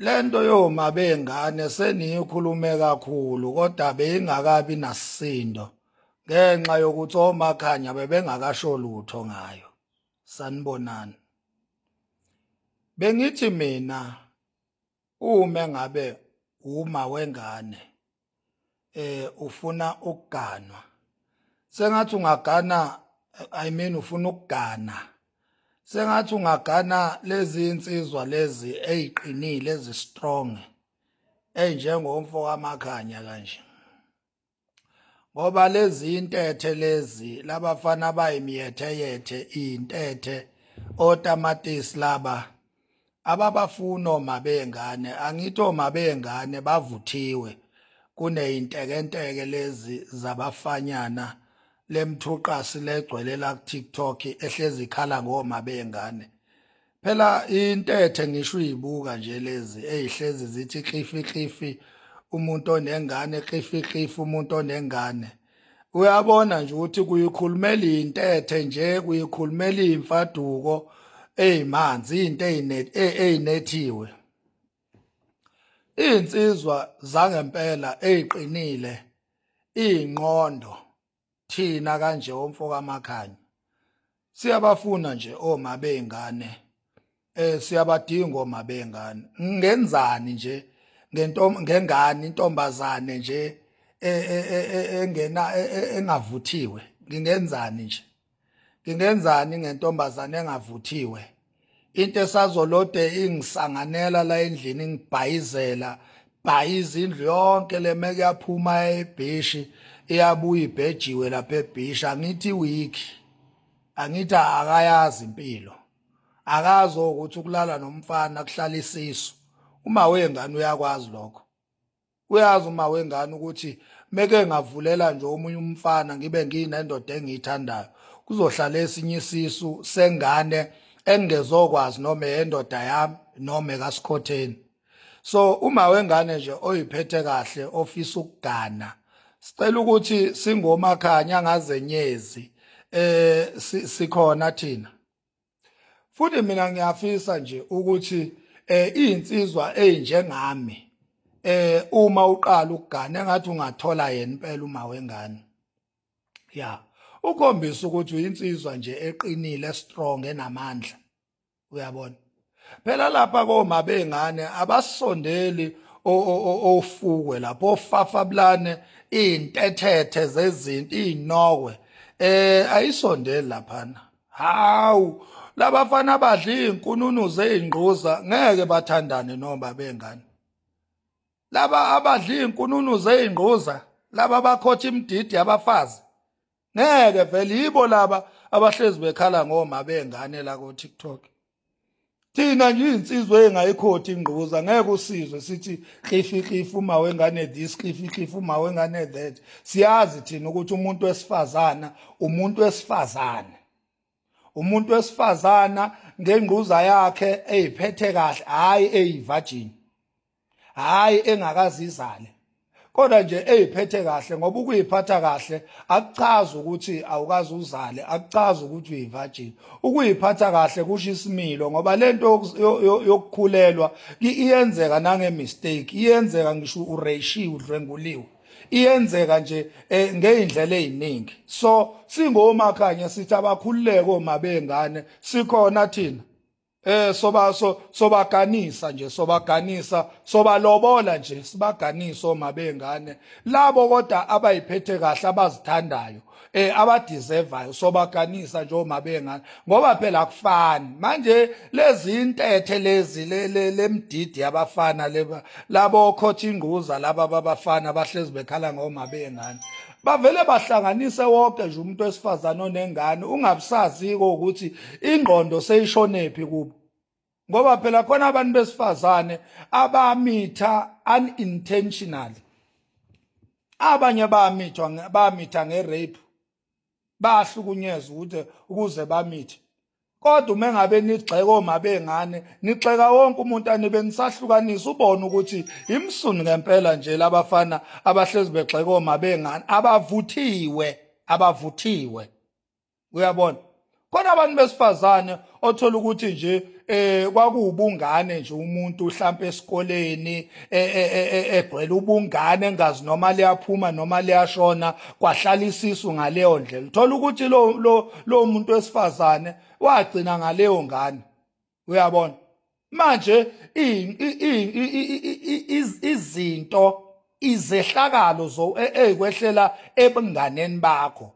Lento yoma bengane seniyikhulume kakhulu kodwa beyingakabi nasisindo ngenxa yokuthi omakhanya bebengakasho lutho ngayo. Sanibonani. Bengithi mina uma ngabe uma wengane ufuna ukuganwa, sengathi ungagana, I mean ufuna ukugana, sengathi ungagana lezi insizwa lezi eziqinile, ezi-strong, enjengomfo kaMakhanya kanje, ngoba lezi intethe lezi labafana bayimiyetheyethe, intethe otamatisi laba ababafuna oma bengane. Angithi oma bengane bavuthiwe kuneyintekenteke lezi zabafanyana lemthuqasi legcwele la ku TikTok ehlezi ikhala ngoma bengane. Phela intethe ngisho uyibuka nje lezi ezihlezi zithi klifi klifi umuntu onengane, klifi klifi umuntu onengane, uyabona nje ukuthi kuyikhulumela intethe nje, kuyikhulumela imfaduko eyimanzi, into eyinethiwe. Izinsizwa zangempela eziqinile inqondo thina kanje omfo kaMakhanya siyabafuna nje oma bengane, siyabadinga oma bengane. Ngenzani nje ngento ngengane intombazane nje engena engavuthiwe? Ngingenzani nje, ngingenzani ngentombazane engavuthiwe, into esazolode ingisanganela la endlini, ingibhayizela bhayiza indlu yonke lemeke, yaphuma ebhishi, iyabuya ibhejiwe lapha ebhishi? Angithi week, angithi akayazi impilo, akazi ukuthi ukulala nomfana kuhlala isisu. Uma wengane uyakwazi lokho, uyazi uma wengane ukuthi meke ngavulela nje omunye umfana ngibe nginendoda engiyithandayo, kuzohlala esinye isisu sengane engezokwazi noma yendoda yami noma ekasikhotheni. So uma wengane nje oyiphethe kahle ofisa ukugana, sicela ukuthi singomakhanya ngazenyezi, sikhona thina. Futhi mina ngiyafisa nje ukuthi izinsizwa ezinjengami, uma uqala ukugana, engathi ungathola yena impela uma wengane ya ukhombisa ukuthi uyinsizwa nje eqinile, strong, enamandla. Uyabona phela lapha koma bengane abasondeli ofukwe lapho ofafabulane izintethethe zezinto izinokwe, ayisondeli laphana. Hawu, labafana abadla izinkununu zeingquza ngeke bathandane noma bengane. Laba abadla izinkununu zeingquza laba bakhotha imididi yabafazi ngeke vele, yibo laba abahlezi bekhala ngoma bengane la ku TikTok. Thina nje insizwe engayikhothi ingquza ngeke usizwe sithi klifi klifi uma wengane this, klifi klifi uma wengane that. Siyazi thina ukuthi umuntu wesifazana umuntu wesifazane, umuntu wesifazana ngengquza yakhe eyiphethe kahle, hayi eyivirgin, hayi engakazizale, kodwa nje eyiphethe kahle, ngoba ukuyiphatha kahle akuchazi ukuthi awukazi uzale, akuchazi ukuthi uyivirgin. Ukuyiphatha kahle kusho isimilo, ngoba lento yokukhulelwa iyenzeka nange mistake, iyenzeka ngisho ureshiwe, udlwenguliwe, iyenzeka nje ngeindlela eziningi. So singomakhanya sithi abakhululeke oma bengane, sikhona thina, soba so sobaganisa nje, sobaganisa, sobalobola nje, sibaganisa oma bengane labo kodwa abayiphethe kahle, abazithandayo, abadeservayo, sobaganisa nje oma bengane, ngoba phela akufani manje lezi intethe lezi lemdidi yabafana leba labo khotha ingquza laba babafana bahlezi bekhala ngoma bengane, bavele bahlanganise wonke nje umuntu wesifazane onengane, ungabusaziko ukuthi ingqondo seyishonephi kubo, ngoba phela khona abantu besifazane abamitha unintentionally, abanye bamithwa, bamitha ngerape, bahlukunyezwa ukuthi ukuze bamithe. Kodwa uma ngabe nigxeka oma bengane, nigxeka wonke umuntu, anibe nisahlukanisa, ubone ukuthi imsunu ngempela nje labafana abahlezi begxeka oma bengane abavuthiwe, abavuthiwe. Uyabona khona abantu besifazane othola ukuthi nje Kwakuwubungane nje, umuntu mhlambe esikoleni egcwele ubungane, engazi noma liyaphuma noma liyashona, kwahlala isisu ngaleyo ndlela. Uthola ukuthi lo muntu wesifazane wagcina ngaleyo ngane, uyabona. Manje izinto, izehlakalo ezikwehlela ebunganeni bakho,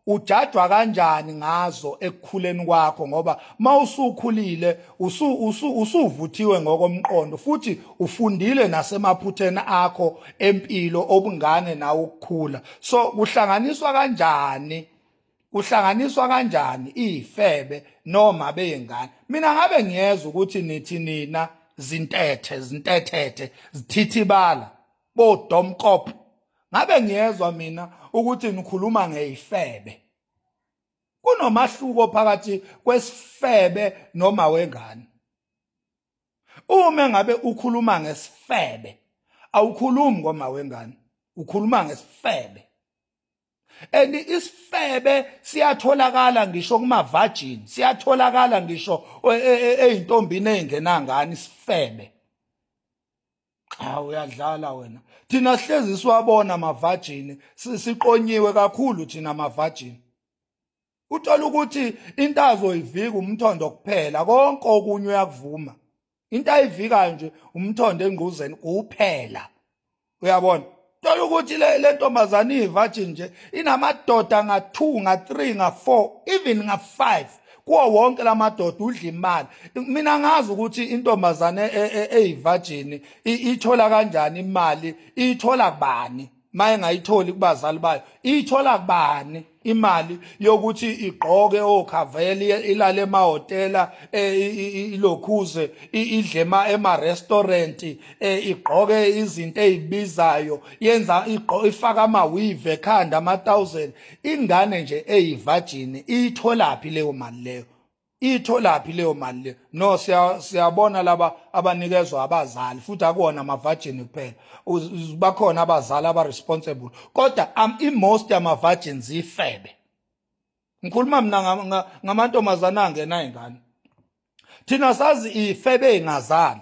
ujajwa kanjani ngazo ekukhuleni kwakho? Ngoba mawusukhulile, usuvuthiwe ngokomqondo futhi ufundile nasemaphutheni akho empilo obungane nawo ukukhula. So kuhlanganiswa kanjani, kuhlanganiswa kanjani ifebe noma beyengane? Mina ngabe ngiyezwa ukuthi nithi nina zintethe, zintethethe, zithithibala bodomkop. Ngabe ngiyezwa mina ukuthi nikhuluma ngeyifebe. Kunomahluko phakathi kwesifebe noma wengane. Uma ngabe ukhuluma ngesifebe, awukhulumi ngoma wengane, ukhuluma ngesifebe. And isifebe siyatholakala ngisho kuma virgin, siyatholakala ngisho eyintombini ezingenangane isifebe. Cha, uyadlala wena. Thina sihlezi siwabona ama-virgin, siqonyiwe kakhulu thina ama-virgin. Uthola ukuthi into azoyivika umthondo kuphela, konke okunye uyakuvuma. Into ayivikayo nje umthondo engquzeni kuphela, uyabona. Thola ukuthi le ntombazane iyi-virgin nje, inamadoda nga-2, nga-3, nga-4, even nga-5. Kuwo wonke lamadoda udla imali. Mina ngazi ukuthi intombazane eyi-virgin ithola kanjani imali, iyithola kubani? Maye ngayitholi kubazali bayo, iyithola kubani imali yokuthi igqoke okhaveli, ilale emahhotela, ilokhuze, idle ema-restaurant, igqoke izinto ezibizayo, yenza ifaka ama-weave ekhanda ama-thousand? Ingane nje eyi-virgin iyitholaphi leyo mali leyo? Itholaphi leyo mali le? No, siyabona laba abanikezwa abazali, futhi akuwona ama-virgin kuphela. Bakhona abazali aba-responsible, kodwa i-most yama-virgins ifebe. Ngikhuluma mina ngamantombazane angena ingane. Thina sazi ifebe ingazali,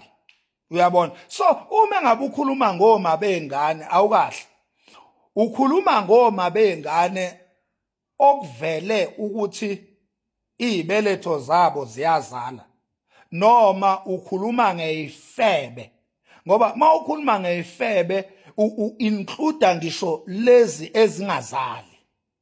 uyabona. So uma ngabe ukhuluma ngoma bengane, awukahle. Ukhuluma ngoma bengane okuvele ukuthi izibeletho zabo ziyazala, noma ukhuluma ngeyifebe? Ngoba mawukhuluma ngeyifebe, u-include ngisho lezi ezingazali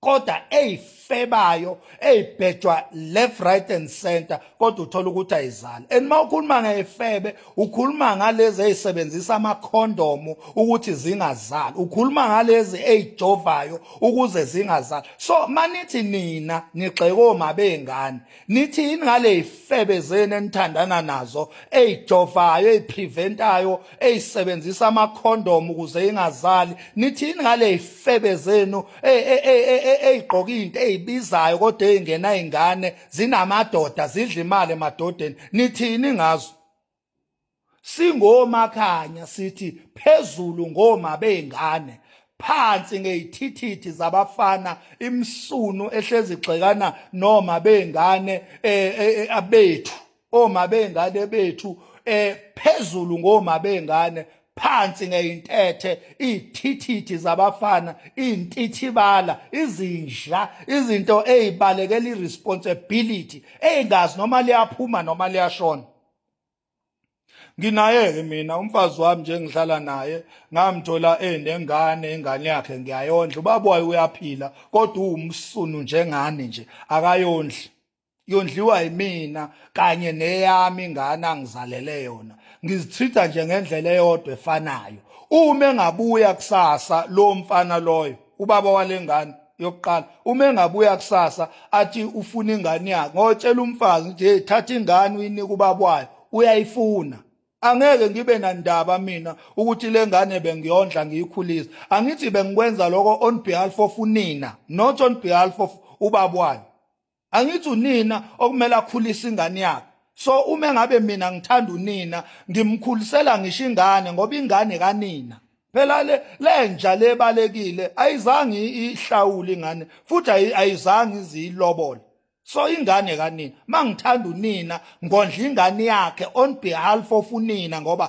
kodwa eyifebayo, eyibhejwa left, right and center, kodwa uthola ukuthi ayizali. And mawukhuluma ngeyifebe, ukhuluma ngalezi eyisebenzisa amakhondomu ukuthi zingazali, ukhuluma ngalezi eyijovayo ukuze zingazali. So manithi nina nigxeka oma bengane, nithi yini ngale ifebe zenu enithandana nazo, eyijovayo, eyipreventayo, eyisebenzisa amakhondomu ukuze ingazali? Nithi yini ngale ifebe zenu eyigqoka into eyibizayo kodwa eyingena ingane, zinamadoda, zidla imali emadodeni? Nithini ngazo? Singomakhanya sithi phezulu ngoma beyingane, phansi ngeyithithithi zabafana, imsunu ehlezi igxekana noma bengane abethu, oma bengane bethu. Phezulu ngoma bengane, phansi ngeyintethe, iy'thithithi zabafana, iy'ntithibala, izinja, izinto ey'balekela i-responsibility, ey'ngazi noma liyaphuma noma liyashona. Nginaye-ke mina umfazi wami nje engihlala naye, ngamthola enengane, ingane yakhe ngiyayondla. Ubaba wayo uyaphila, kodwa uwumsunu njengani nje, akayondli, yondliwa yimina kanye neyami ingane angizalele yona. Ngizitreat nje ngendlela eyodwa efanayo. Uma engabuya kusasa lo mfana loyo, ubaba walengane yokuqala, uma engabuya kusasa athi ufuna ingane yakhe, ngotshela umfazi nje, thatha ingane uyinike ubaba wayo, uyayifuna. Angeke ngibe nandaba mina ukuthi le ngane bengiyondla, ngiyikhulisa. Angithi bengikwenza lokho on behalf of unina, not on behalf of ubaba wayo? Angithi unina okumele akhulise ingane yakhe? So uma ngabe mina ngithanda unina, ngimkhulisela ngisho ingane, ngoba ingane kanina phela. Le lenja lebalekile ayizange ihlawule ingane, futhi ayizange izilobole. So ingane kanina, mangithanda unina, ngondla ingane yakhe on behalf of unina, ngoba